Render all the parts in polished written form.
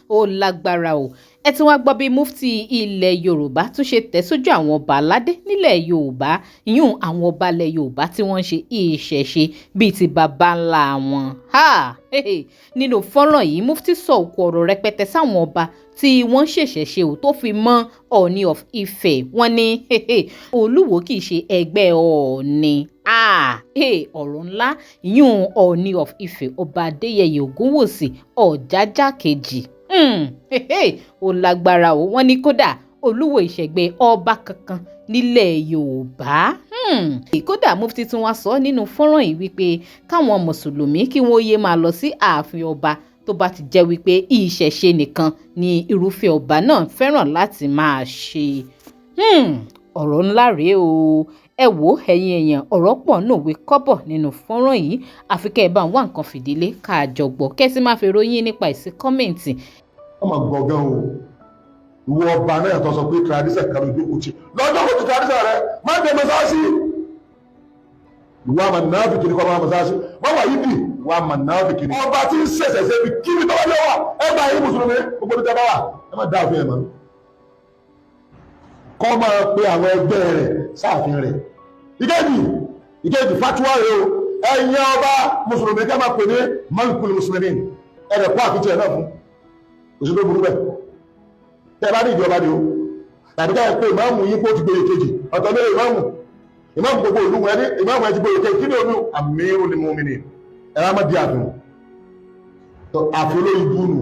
Ó lágbára o. Ẹ tún wá gbọ́ bí Mufti ilẹ̀ Yorùbá tún ṣe tẹ̀ sójú àwọn ọba aládé nílẹ̀ Yorùbá, ìyún àwọn ọba ilẹ̀ Yorùbá tí wọ́n ń ṣe ìṣẹ̀ṣe bíi ti baba ńlá wọn. Nínú fọ́nrán yìí, Mufti sọ òkú ọ̀rọ̀ rẹpẹtẹ sáwọn ọba tí wọ́n ṣẹ̀ṣẹ̀ ṣe ò tó fi mọ́ Ọọ̀ni of Ife. Wọ́n ní Olúwo kì í ṣe ẹgbẹ́ Ọọ̀ni. Ọ̀rọ̀ ńlá, ìyún Ọọ̀ni of Ife, Ọba Adéyẹyè Ògúnwùsì Ọ̀jájá kejì. Ó lágbára o. Wọ́n ní kódà Olúwo ìṣẹ̀gbẹ́ ọba kankan nílẹ̀ Yorùbá. Kódà Mufti tún wá sọ nínú fọ́nrán yìí wípé káwọn mùsùlùmí kí wọ́n yéé máa lọ sí ààfin ọba tó bá ti jẹ́ wípé ìṣẹ̀ṣe nìkan ni irúfẹ́ ọba náà fẹ́ràn láti máa ṣe. Ọ̀rọ̀ ńlá rèé o. Ẹ wo, ẹ̀yin èèyàn, ọ̀rọ̀ pọ̀ nùwé kọ́bọ̀ nínú fọ́nrán yìí. Àfi kẹ́ ẹ bá ń wá nǹkan fìdí lé ká jọ gbọ́, kẹ́ sì máa fi ròyìn nípa ìsí comment. Ọmọ gbọ̀ngàn o. Ìwọ ọba náà tó sọ pé tradition kan ló jókòó tí lọ́jọ́ kò ti tradition rẹ má dé mọ́sáàsì. Ìwọ àmàlàáfíkì ni kọ́ máa mọ́sáàsì wọ́n wà yìí dì. Ìwọ àmàlàáfíkì ni ọba tí ń ṣẹ̀ṣẹ̀ ṣe bí kíbi tó bá lé wà. Ẹ gbà yín mùsùlùmí gbogbo ní tẹ́ bá wà, ẹ má dá òfin ẹ̀ mọ́. Kọ́ máa pe àwọn ẹgbẹ́ rẹ̀ sáàfin rẹ̀. Ìkejì, fatuwa rẹ̀ o. Ẹ̀yin ọba mùsùlùmí ká máa pè ní malikul muslimin. Ẹ̀rẹ̀ kó àfihàn ẹ̀ náà fún òṣèlú burú bẹ́ẹ̀. Tẹ́ bá ní ìjọba ni o, tàbí ká pé ìmáàmù yín kó ti gbé ìkejì ọ̀tọ̀ lórí ìmáàmù gbogbo ìlú wọn ní ìmáàmù ẹ ti gbé ìkejì. Kí ni omi amirul mu'minin? Ẹ wá má di àfihàn àfi olórí ibú nù,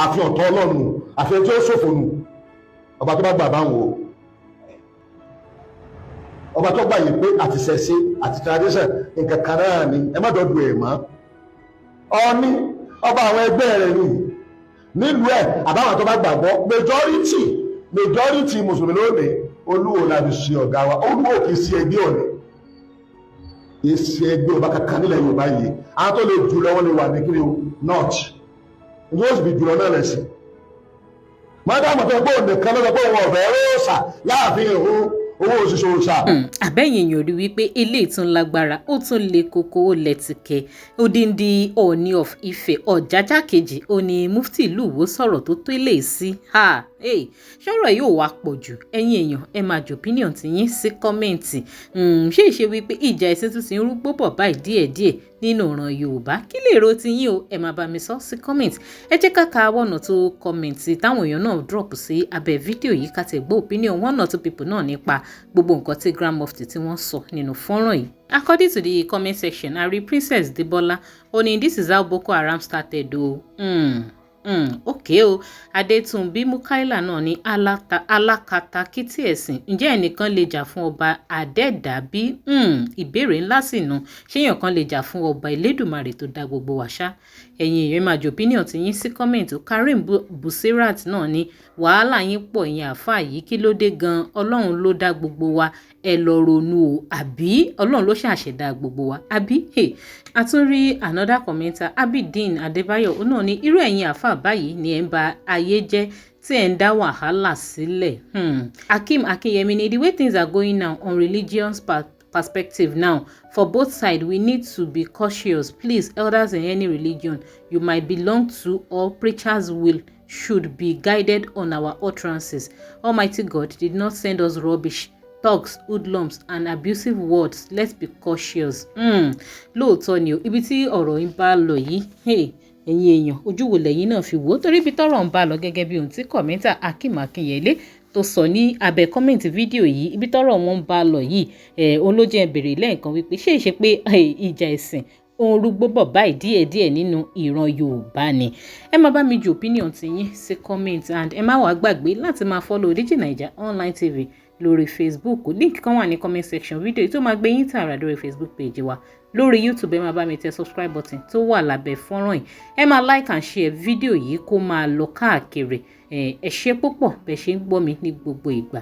àfi ọ̀tọ̀ ọlọ́run, àfi ẹni tí ó ṣòfò nù. Ọba tó bá gbà bá ń wò, ọba tó gbà yìí pé àti ṣẹ̀ṣe àti tradition nǹkan kan náà ni, ẹ má dọ̀dọ̀ ẹ̀ mọ́. Ọní ọba àwọn ẹgbẹ́ rẹ̀ ni nílùú ẹ̀ àbáwọn tó bá gbàgbọ́. Majority mùsùlùmí lónìí, Olúwo la fi ṣe ọ̀gá wa. Olúwo kì í ṣe ẹgbẹ́ òní, kì í ṣe ẹgbẹ́ ọba kankan nílẹ̀ Yorùbá yìí. Àwọn tó lè jù lọ, wọ́n lè wà ní kí ni o, north ní wọ́n sì fi jù lọ náà lẹ̀sìn. Mọ́tàmọ́ tó gbọ́ nìkan lọ́sọ pé òun ọ̀fẹ́ róòsà láàfin òun owó òṣìṣẹ́ òòṣà. Àbẹ́yìn èèyàn rí wípé eléyìí tún lágbára, ó tún le koko, ó lẹ́tìkẹ́. Odindi Ọọ̀ni of Ife Ọ̀jájá kejì, ó ní Mufti ìlú Ìwó sọ̀rọ̀ tó tó eléyìí sí. Ṣọ́rọ̀ yóò wá pọ̀ jù? Ẹ̀yin èèyàn, ẹ máa jù opinion ti yín sí comment. Ṣé ìṣe wípé ìjà ẹ̀sìn tún ti ń rúgbó bọ̀ báyìí díẹ̀díẹ̀ nínú ìran Yorùbá? Kí lè ro ti yín o? Ẹ máa bá mi sọ sí comment. Ẹ jẹ́ ká ka one or two comment táwọn èèyàn náà drop sí abẹ́ fídíò yìí, ká tẹ̀ gbọ́ opinion one or two people náà nípa gbogbo nǹkan tí Grand Mufti tí wọ́n sọ nínú fọ́nrán yìí. According to the comment section, Ari Princess Debola ó ní, "This is how Boko Haram started o." Okay o. Adétúnbí Mukaila náà ní, "Alákatakítí ẹ̀sìn, ǹjẹ́ ẹnìkan lè jà fún ọba àdẹ́ẹ̀dá bí?" Ìbéèrè ńlá sì nù. Ṣéèyàn kan lè jà fún ọba Elédùmarè tó dá gbogbo wa ṣá? Ẹ̀yin èèyàn, máa jù opinion ti yín sí comment. Karim Busirat náà ní, "Wàhálà yín pọ̀, ìyẹn àáfàá yìí, kí ló dé gan? Ọlọ́run ló dá gbogbo wa, ẹ lọ ronú o. Àbí Ọlọ́run ló ṣàṣẹ̀dá gbogbo wa àbí?" A tún rí another commenter, Abidin Adébáyọ̀, ó náà ní, "Irú ẹ̀yin àáfàá báyìí ni ẹ̀ ń ba ayé jẹ́ tí ẹ̀ ń dá wàhálà sílẹ̀." Akeem Akinyemi ní, "The way things are going now on religious perspective now, for both sides, we need to be cautious. Please, elders in any religion you might belong to or preachers will should be guided on our utterances. Almighty God did not send us rubbish talks, hoodlums and abusive words. Let's be cautious." Lóòótọ́ ni o. Ibi tí ọ̀rọ̀ yìí bá lọ yìí, ẹ̀yin èèyàn, ojú wo lẹ́yìn náà fi wò ó? Torí ibi tọ́rọ̀ ń bá lọ, gẹ́gẹ́ bí ohun tí commenter Akeem Akinyele tó sọ ní abẹ́ comment fídíò yìí, ibi tọ́rọ̀ wọn ń bá lọ yìí, òun ló jẹ́ béèrè lẹ́ẹ̀kan wípé ṣé ìṣe pé ìjà ẹ̀sìn òun rúgbó bọ̀ báyìí díẹ̀díẹ̀ nínú ìran Yorùbá ni? Ẹ máa bá mi ju opinion ti yín sí comment and ẹ má wàá gbàgbé láti máa follow Digi Naija Online TV lórí Facebook. Link kan wà ní comment section fídíò yìí tó máa gbé yín tààrà lórí Facebook page wa. Lórí YouTube, ẹ máa bá mi tẹ subscribe button tó wà lábẹ́ fọ́nrán yìí. Ẹ máa like and share fídíò yìí kó máa lọ káàkiri. Ẹ ṣé púpọ̀ bẹ́ẹ̀ ṣe ń gbọ́ mi ní gbogbo ìgbà.